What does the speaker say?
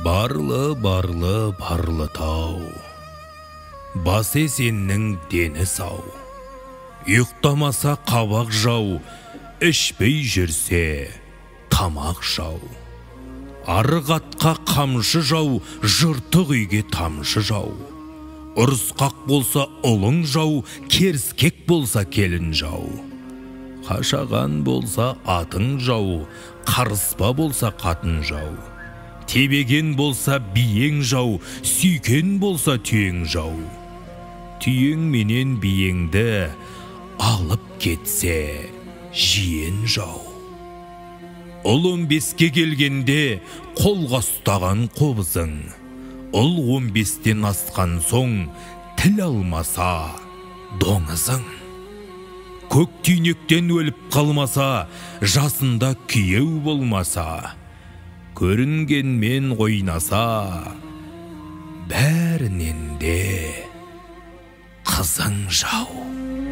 Барлы, барлы, барлы тау, бас есеннің дені сау. Ұйықтамаса қабақ жау, ішпей жүрсе тамақ жау. Арық атқа қамшы жау, жыртық үйге тамшы жау. Ұрысқақ болса ұлың жау, керіскек болса келін жау. Қашаған болса атың жау, қарыспа болса қатын жау. Тебеген болса биең жау, сүйкен болса түйең жау. Түйең менен биеңді алып кетсе жиен жау. Ұл 15-ке келгенде қолға ұстаған қобызың. Ұл 15-тен асқан соң тіл алмаса доңызың. Көк түйнектен өліп қалмаса, жасында күйеу болмаса, көрінгенмен ойнаса, бәрінен де қызың жау.